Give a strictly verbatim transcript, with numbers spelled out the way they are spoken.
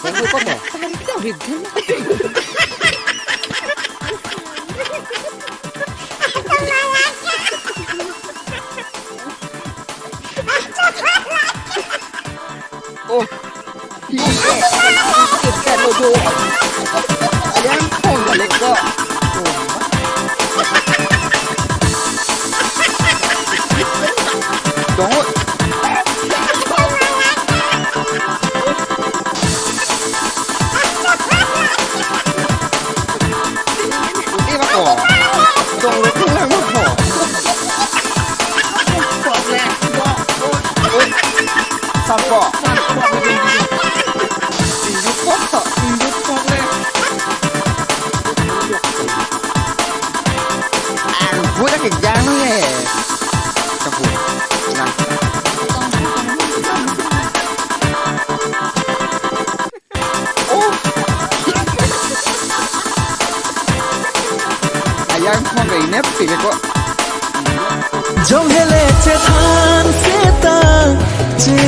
Oi, koto? Tarik ta bigyan. Oh. Kita lo do. Ayan, phone balik ko. Dongot. Uti ba ko? Dong lo ko lang mo ko. Sampo. Injuk po. Injuk po le. Ang budak ke jang le. Kapu. Nah. Oh. Ayang mo kainep pili ko. Jong hele chethan seta, che